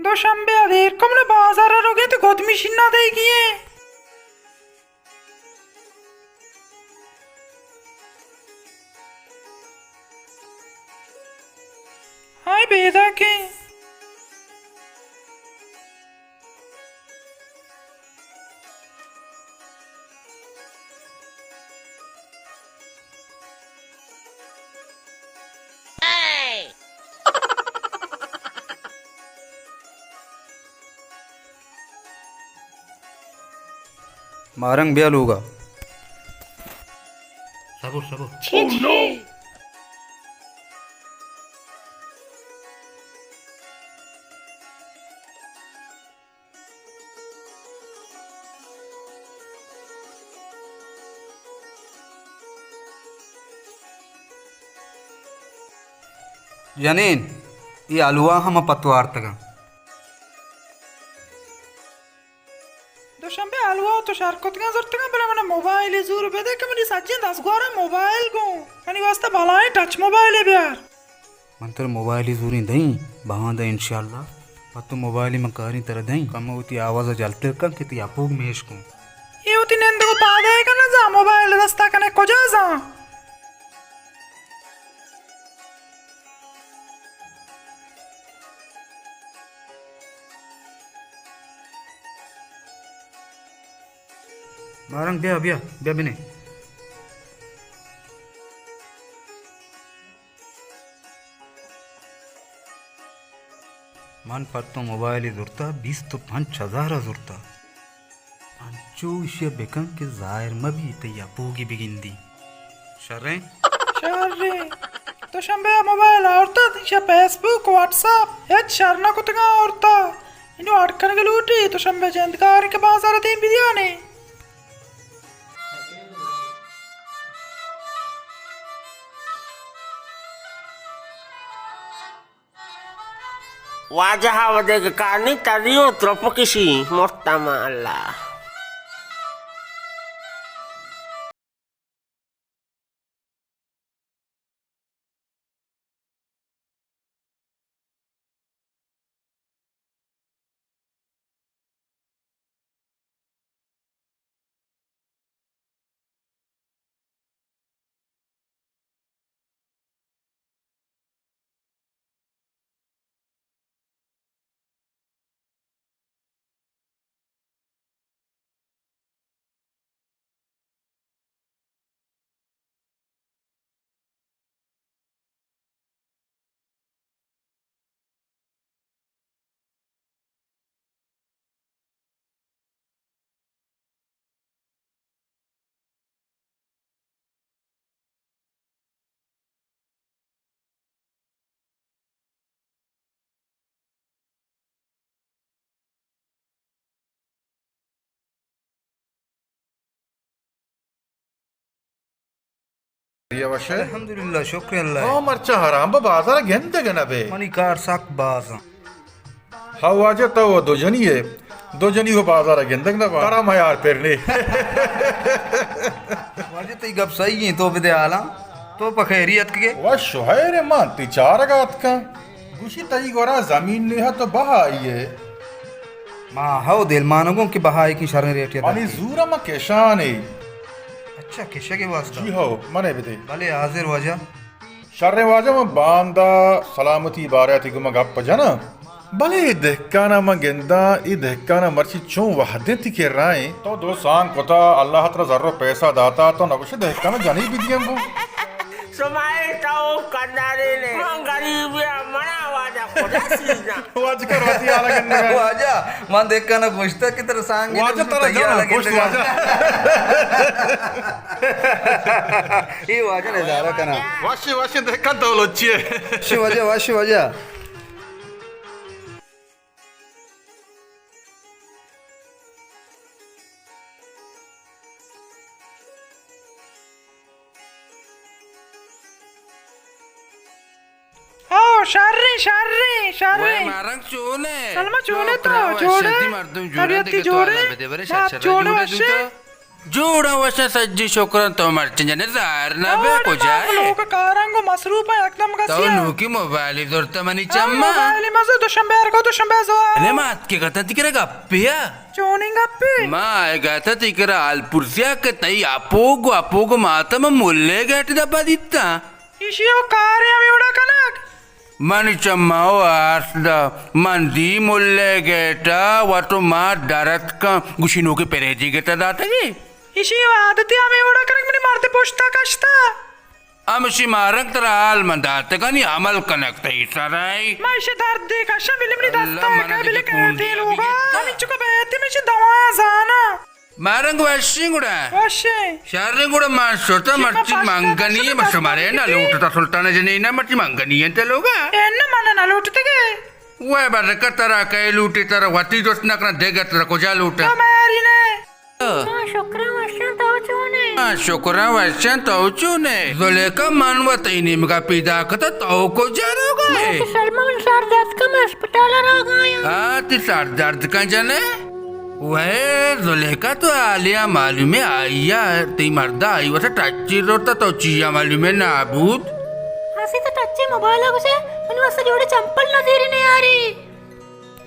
دوشنبے ءَ دیر کم نہ، بازار ءَ روگ ءَ تو گد مشین ءَ دئیگی ئے۔ ہائے بیداکیں۔ مارنگ بیا لوگا۔ صبر، صبر۔ چی، چی؟ جنین، اے الوا ہم پہ تو آرتگاں۔ دوشنبے الوا تو شر کتگاں زرتگاں، بلے من موبائل زور بدے کہ منی سجیں دزگوار موبائل گوں۔ منی واسطہ بلائیں ٹچ موبائلے بیار۔ من ترا موبائلی زوریں دئیں، باندا انشاءاللہ پہ تو موبائلی من کاریں ترا دئیں۔ کمو وتی آواز ءَ جلتر کن کہ تئی اپوگ میش کن۔ اے وتی نندگ ءَ پاد ءَ کن زاں، موبائل دستا کنے کجا زاں؟ مارنگ بیا، بیا، بیا بنے۔ من پر تو موبائلے زرتا، بیست و پنچ ہزار ءَ زرتا۔ انچو ایشی ءَ بکن کہ ظاہر مہ بی، تئی اپوگی بگندی۔ شریں؟ شریں۔ دوشنبے ءَ موبائل آورتا، ایشی ءَ فیس بک، واٹس اپ، ہچ شر نہ کتگاں آورتا۔ انو اڈ کنگ لوٹی، دوشنبے جند کاریں کہ بازار ءَ دیم بدیانے۔ واجہ ءَ ودے کہ کانی تری و ترپ کشی، مرتم اللہ۔ یا وشے؟ الحمدللہ، شکر اللہ۔ ہاں، مرچاں حرام بہ بازار گندگ نہ بے۔ منی کار سک باز اں۔ ہاں واجہ، تو دو جنی ئے، دو جنی ہو بازار گندگ نہ با۔ ترا میار پر نے۔ واجہ، تئی گپ صحیح ایں، تو بدے حالاں، تو پہ خیری اتکگے؟ وش و حیر، من تئی چارگ ءَ اتکاں۔ گوشی تئی گورا زمین نے ات و بہائی ئے۔ ما ہو دلمانگوں کہ بہائی کی شریں ریٹے منی داتی۔ زور ءَ ما کشانے۔ اچھا، کشگ ءِ واسطہ؟ جی ہو، منے بدے۔ بلے حاضر واجہ۔ شریں واجہ، من باندا سلامتی بارے ءَ تئی گوما گپ جناں۔ بلے اے دہکان ءَ من گنداں، اے دہکان ءَ مرچی چون وہد انت کہ رائیں۔ تو دو سانگ کتا، اللہ ترا زر و پیسہ داتا، تو نگوشے دہکان ءَ جنی بدیاں بو۔ شمئے تو کندارے نے۔ من غریبے آں، منا واجہ کجا سیزاں۔ واجہ کر وتی حالا گندگا۔ واجہ، من دہکان ءَ گوشتا کہ ترا سانگ واجہ ترا جانا گوشت واجہ۔ اے واجہ نظارہ کنا۔ واشی، واشی، دہکان تو لچی ئے۔ واشی واجہ، واشی واجہ۔ او، شریں، شریں، شریں۔ وے مارنگ چون ئے؟ سلمہ چون ئے تو؟ جوڑ ئے؟ شدی مردم جوڑ ئے، طبیعت دگہ جوڑ ئے؟ تو اللہ بدے برے، شر، شر جوڑ ئے، وشے؟ دوتا۔ جوڑاں وشاں سجی شکراں، تو مرچی جنے ظاہر نہ بے کجا ئے؟ لوگ کاراں گو مصروف ایں، یکدم گسی تو نوکی موبائلی زرتا منی چما؟ موبائلی مزو دوشنبے ارگو دوشنبے زو۔ نے مات کے گتا تکرا گپیا؟ چونیں گپے؟ ما آئے گتا تکرا حال پرسیا کہ تئی اپوگ و اپوگ ماتا من ملے گیٹ دبا دیتا۔ ایشی او کارے ہمیں وڑا کنگ۔ منی چماں و آس دا، من دی ملے گیٹا وت و مات درت کن، گوشی نوکیں پریجی گتا داتگی۔ ایشی و عادتی ہمیں وڑا کنگ منی مرد پشتا کشتا۔ ہمشی مارنگ ترا حال من داتگانی عمل کنگ تئی سرائی۔ ما ایشی دردے کشا بلی منی دستا کا بلی کہتے لوگا۔ ہمیں چکا بہتی میں چی دوایا زانا۔ مارنگ وشیں گڑا۔ وشیں۔ شریں گڑا من شتاں، مرچی منگنی ایں، من شمارے نہ لوٹتا سلطان جنینا، مرچی منگنی ایں تے لوگا۔ اے نہ من نہ لوٹتگے۔ وے برکت ترا کئے لوٹی، ترا وتی جست نہ کناں، دگہ ترا کجا لوٹاں؟ تو ماری نے۔ ہاں، شکراں وشاں تو چونے؟ ہاں، شکراں وشاں تو چونے؟ زلیخا من و تئی نیمگا پیدا کتا، تو کجا روگا ئے؟ من سلمان سر درد کم اسپتال روگا آں۔ ہاں، تی سر درد کن جنے؟ وے زلیخا، تو حالیا معلومے آئیا تئی مردا آئی واسا ٹچی زرتا، تو چیا معلومے نابود؟ ہسی تو ٹچی موبائل گوشے، من واسا جوڑے چمپل نہ زیری نیاری۔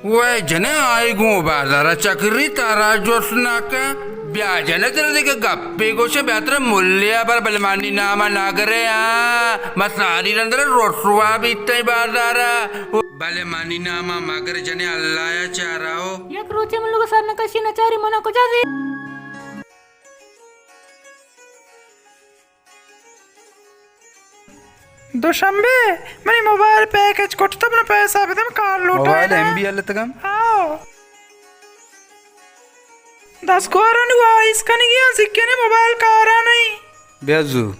وے جنے آئی گوں بازارا چکری ترا جست نہ کن۔ بیا جنے ترا دگہ گپے گوشے، بیا ترا ملیا بر بلے منی ناما نگرے آں۔ ما ساری رندر رسوا بیتیں بازارا۔ بلے منی ناما مگر جنے اللہ ء چاراؤ۔ یک روچے من لوگ سر نہ کشی نہ چاری منا کجا زی۔ دوشنبے منی موبائل پیکج کٹتا، من پیسہ بدم کار لوٹا۔ موبائل ایم بی ال تگم؟ آؤ۔ دست گورانی وائس کنگی آں، سکینے موبائل کارا نہیں۔ بیا زو۔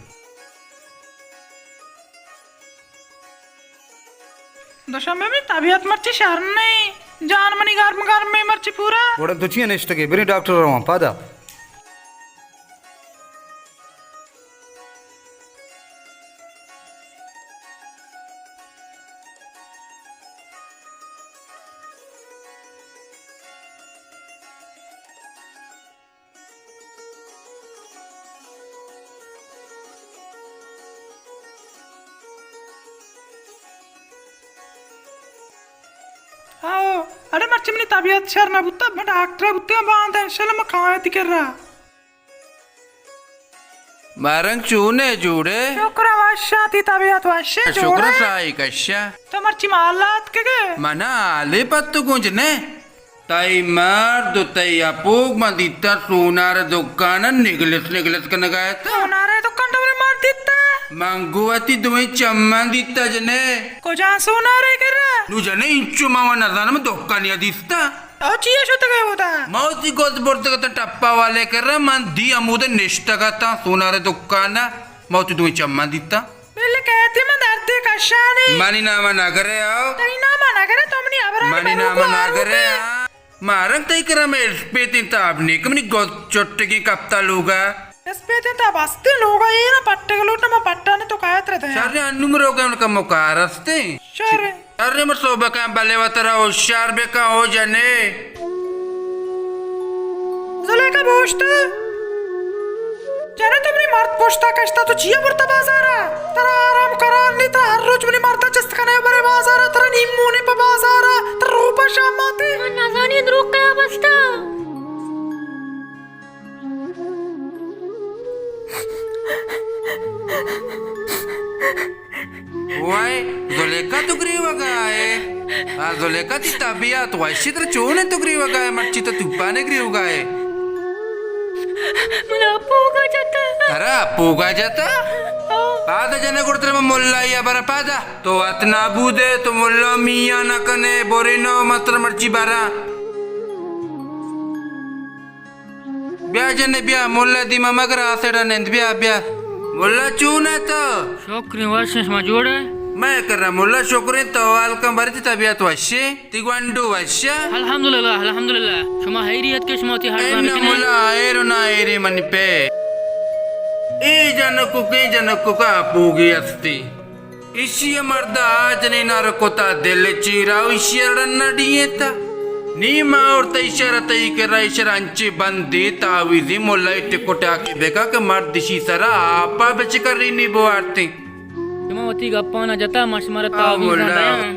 دوشنبے منی طبیعت مرچی شر نہیں، جان منی گرم گرم میں مرچی پورا۔ گڑا تو چیا نشتگے؟ بریں ڈاکٹر رواں پادا۔ آؤ، اڑے مرچی منی طبیعت شر نہ بوتا، من ڈاکٹر بوتے باند انشاءاللہ من کایاں تئی کرا۔ مارنگ چون ئے، جوڑ ئے؟ شکر وشاں، تئی طبیعت وش ئے، جوڑ ئے؟ شکر سائی کشا۔ تو مرچی مالا اتکگے؟ منا حالے پتو گنج نے۔ تئی مرد و تئی اپوگ من دیتا سونار دکان نگلس نگلس کنگا ات۔ سونار دکان تو مرد دیتا؟ من گو وتی دوئیں چمان دیتا جنے۔ کجا سونار کرا؟ نو جنے انچو ما و نزانم دکانیا دیستا۔ او چیا شتگ ئے اودا؟ ما وتی گد برتگ اتاں ٹپا والے کرا، من دی ہمودا نشتگ اتاں سونار دکانا، ما وتی دوئیں چماں دیتاں۔ بلے کہتے من دردے کشانے۔ منی نام نگرے آؤ۔ تئی نام نگرے تو منی ابرانی منی نام نگرے آؤ۔ مارنگ تئی کرا میں اسپیتیں تاب نیک منی گد چٹگیں کپتا لوگا۔ اسپیتیں تاب استے لوگا اے نہ پٹگ لوٹ نہ ما پٹانے تو کایت رہ دیا۔ شر انو مروگا ان کا مکار استے۔ شر۔ ارے من صحبہ کن، بلے وترا ہوشیار بکن، او جنے۔ زلیخا بوشت۔ جنے تو منی مرد پشتا کشتا، تو چیا برتا بازارا؟ ترا آرام قرار نی، ترا ہر روچ منی مردا چست کنے برے بازارا، ترا نیم مونے پہ بازارا، ترا روپا شاماتے۔ من نزانی دروغ کیا بستا۔ وائے، زلیخا تو گریوگا ئے؟ آ، زلیخا تئی طبیعت وشی تر چون ئے تو گریوگا ئے؟ مرچی تو توپانے گریوگا ئے۔ منا پوگا جتا۔ ترا پوگا جتا؟ ہاں۔ پادا جنے گڑ ترا ملائی برا پادا۔ تو ات نابود ئے، تو ملا میاں نہ کنے، بورے نو متر مرچی برا۔ بیا جنے بیا، ملا دیما مگر آسڑا نند، بیا بیا۔ ملا چون ئے تو؟ شکریں وشیں، شما جوڑ ئے؟ مئے کرا ملا شکریں، تو حال کن بری تئی طبیعت وشیں؟ تئی گونڈو وشیں؟ الحمدللہ، الحمدللہ۔ شما حیریت کہ شما وتی حال بکنیں؟ ملا حیر و نہ حیریں منی پہ۔ اے جنکو کہ جنکو کا پوگے استی۔ ایشی ء مرد ء آ جنین ء را کتا دل ء چیرا و ایشی ء را نہ ڈیئینتا۔ نی ما اور تئی شر، تئی کرا شر انچے بندے تاویزی ملائی ٹکٹا کے بکا کہ مرد شی سرا آپا بچکرینی بوارتیں۔ شما وتی گپانا جتا، ما شمارا آ تاویزاں ملا۔ دیاں۔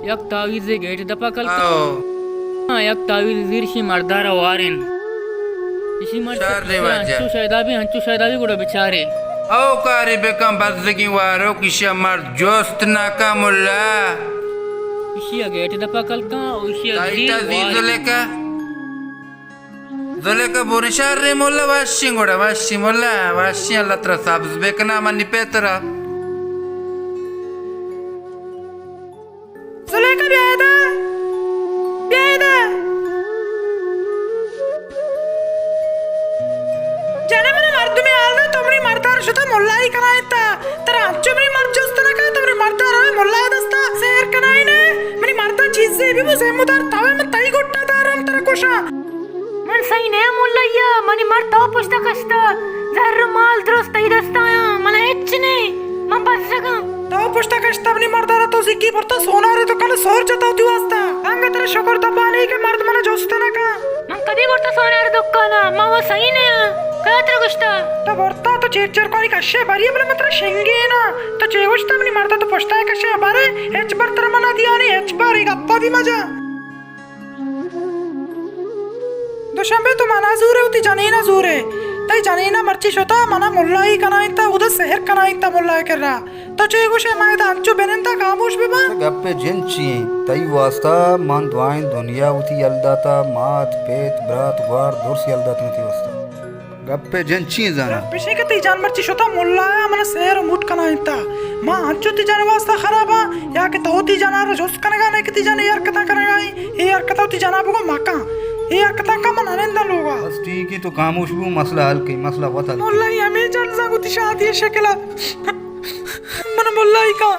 یک تاویزے گیٹ دپا کلکا۔ آ۔ ہاں، یک تاویز زیر شی مردارا وارین۔ اشی مرد شر سرا واجہ۔ انچو شیدا بی، انچو شیدا بی گڑا بچارے۔ او کاری بکن بزگی وارو کشی مرد جست نکا ملا۔ اشی گیٹ دپا کلکا او اشی زیر تائیتا زیر وارین۔ زلیکا۔ زلیخا، بوریں شریں ملا، وشیں گڑا، وشیں ملا، وشیں، اللہ ترا سبز بکنا منی پترا۔ زلیخا، بیا ادا، بیا ادا۔ جنے، من مردمے حال دے، تو منی مردار شتا ملائی کنائینتا۔ ترا انچو منی مرد جست نہ کن، تو منی مردار ہمے ملا دستا سیر کنائینے۔ منی مردار چیزے بی بو، ذمہ دار توے، من تئی گٹا دارم، ترا کشاں۔ من سہی نیاں ملائیا، منی مرد تو پشتا کشتا، زر و مال درست تئی دستایاں، من ہچ نے، من بزگاں۔ تو پشتا کشتا منی مردارا، تو زکی برتا سونارے دکانا سور جتا وتی واستا۔ انگا ترا شکر دپانی کہ مرد منا جست نہ کن۔ من کدی برتا سونارے دکانا، من وہ سہی نیاں۔ کیا ترا گشتا؟ تو برتا تو چیر چیر کاری کشے بری، بلے من ترا شنگینا۔ تو چے گشتا منی مردا تو پشتا کشے بارے، ہچ بر ترا منا دیانی، ہچ بر ای گپا دی مجا۔ دوشمبے تو منا زورے، وتی جنینا زورے۔ تئی جنینا مرچی شتا، منا ملائی کنائینتا، اودا سحر کنائینتا ملا کرا۔ تو چے گوشے، ما ادا انچو بننداں خاموش بباں؟ گپے جن چی انت؟ تئی واستا من دوائیں دنیا وتی یل داتا، مات، پت، برات، گوار، درس یل داتن تئی واستا۔ گپ ءِ جن چی انت زاناں؟ گپ اش انت کہ تئی جان مرچی شتا ملا ءَ من ءَ سحر ءُ موٹ کنائینتا۔ ما انچو تئی جان ءِ واستا خراباں یا کہ تو تئی جان ءَ را جست کنگا نئے کہ تئی جان اے حرکتاں کنگا انت؟ اے حرکتاں وتی جان ءَ بگو مکن۔ اے حرکتاں کن، من نننداں لوگا۔ بس ٹھیک ہے، تو خاموش بو، مسئلہ حل کن، مسئلہ وت حل کن۔ ملائی ہمے جان زانگ وتی شادی ءِ شکل ءَ۔ من ملائی کن۔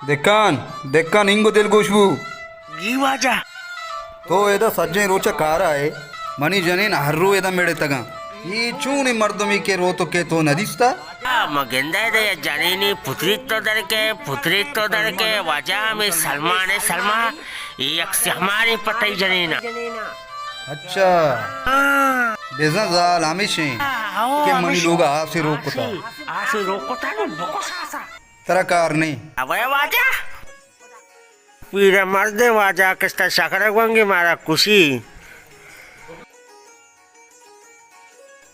دکان، دکان، اینگو دلگوش بو۔ جی واجہ۔ تو ادا سجیں روچ ءَ کار ءَ ئے، منی جنین ہر رو ادا مڑتگاں۔ اے چونیں مردمے کہ روت ءُ کہ تو نہ دیستا؟ آ، ما گندہ ادا یک جنینے پتریت تو درکے، پتریت تو درکے، واجہ ہمے سلمان ءَ، سلمان، اے یک سہماریں پہ تئی جنین ءَ۔ اچھا۔ ہاں۔ بزاں زال ہمیش انت ہاں، کہ منی ہمیش۔ لوگ ءَ آسے روک کتا۔ آسے، آسے روک کتا نو بکش آسا۔ ترا کار نیں۔ ابے واجہ! پیرمردیں واجہ کشتا شکر گونگی مارا کشی۔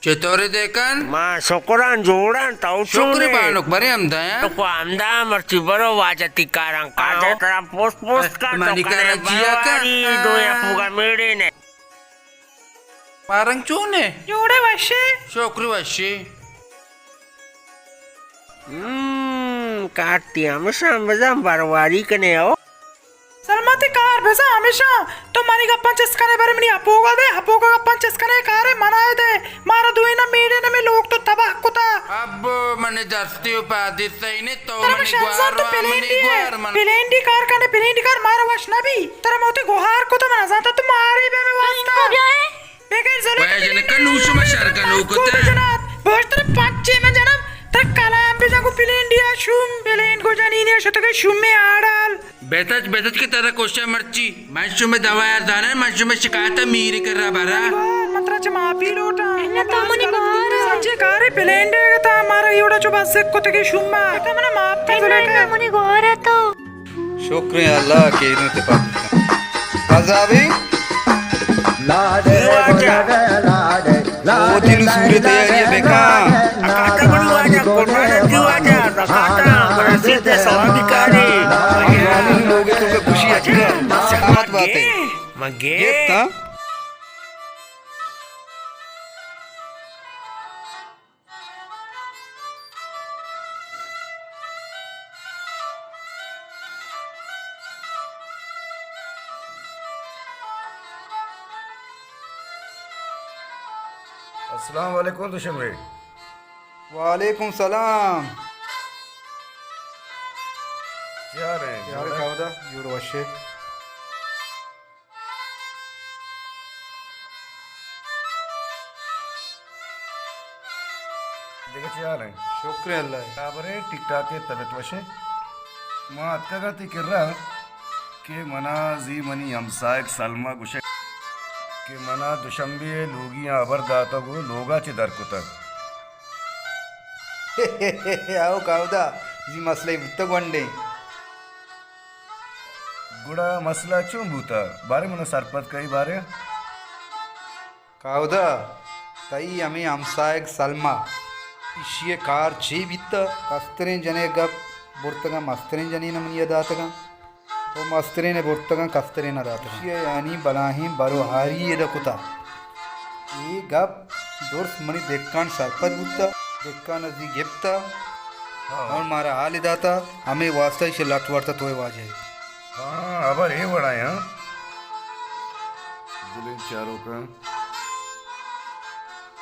چطورے دہکان؟ ما شکران جوڑان، تو شکر چون ئے؟ بانک برے ہمدا ایں۔ تو کو ہمدا مرچی برو واجہ تئی کاراں کاو۔ واجہ ترا پوست پوست کن، تو منی کنے کاراں چیا کن؟ برواری، دو یا پوگا میڑے نے۔ پارنگ چون ئے؟ جوڑ ئے وش ئے؟ شکر وش ئے۔ ہم، کار تئی ہمیشاں بزاں برواری کنے او۔ سلمتی کار بزاں ہمیشاں۔ تو منی گپاں چست کنے، برے منی اپوگا دے، اپوگا گپاں چست کنے، کارے منا دے۔ مارا دوئیناں میڑے نمے لوگ تو تباہ کتا۔ ابو منی دستی و پادی سہی نے تو ترا منی من شنزان گوار تو و منی پلینڈی ئے۔ گوار من۔ پلینڈی کار کنے، پلینڈی کار مارا وش نبی۔ ترا موتی گوہار کتا، من زانتا تو مارے بے میں واسطہ۔ بگر زلے وای جنکا نو شما شر کنوک تے۔ جنات، بوشتر پچے من جنم، تر کلام بجن گو پلینڈیا شوم، پلینڈ گو جنینیا شتگے شومے آڑال۔ بیتچ، بیتچ کہ ترا کوشا مرچی، من شومے دوا یار دانا، من شومے شکایتا میری کرا برا۔ من ترا چہ معافی لوٹاں۔ انگا تو منی گوارا۔ سچے کارے پلینڈے گتا مارا ایوڑا چو بس کتگے شوما۔ تو منا معاف کر زلے انگا منی گوارا تو۔ شکریں اللہ کہ اینو تپاک بکن۔ عذابی؟ لاڈے، لاڈے، لاڈے، او دن سورے تیاری بکن۔ اکاتا منی واجہ قربان دی واجہ، زکاتا، مرسی تے ثوابی کاری۔ لوگے تو کہ خوشی اچکا، سلامت باتے۔ مگے؟ گپتا؟ السلام علیکم دوشمبے۔ وعلیکم سلام۔ چی حال ایں؟ چی حال ایں کاودا؟ جوڑ وشے۔ دگہ چی حال ایں؟ شکر اللہ۔ برابر ایں، ٹھیک ٹھاک ایں، طبیعت وش ایں؟ ما اتکگاں تئی کرا کہ منا زی منی ہمسائگ سلمہ گوشگ کہ منا دوشمبے ء لوگیاں ہبر داتگ و لوگا چہ در کتگ۔ او کاودا، زی مسئلہ بوتگ گونڈیں۔ گڑا مسئلہ چون بوتگ؟ بارے منا سرپد کئی بارے۔ کاودا، تئی ہمے ہمسائگ سلمہ، ایشی ء کار چے بیتہ؟ کستریں جنے گپ برتگاں مستریں جنین ء منی ء داتگاں، و مسترین ء برتگاں کسترین ء داتگاں۔ ایشی ء یعنی بلاہیں بروہاری ادا کتا۔ اے گپ درست منی دکان سرپد بوتا، دکان ء زی گپتا، ہاں۔ اور مارا حال داتا، ہمے واسطہ ایشی لٹ ورتا توئے واجہ۔ ہاں، ہبر اے وڑا یاں۔ دلیں چاروکاں،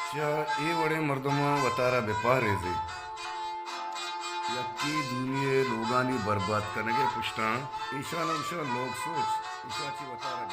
چہ اے وڑیں مردماں وتارا بہ پہریزے۔ یکے دومی ء لوگانی برباد کنگ ء پشتاں، ایشاں ایشاں لوگ سوچ، ایشاں چہ وتارا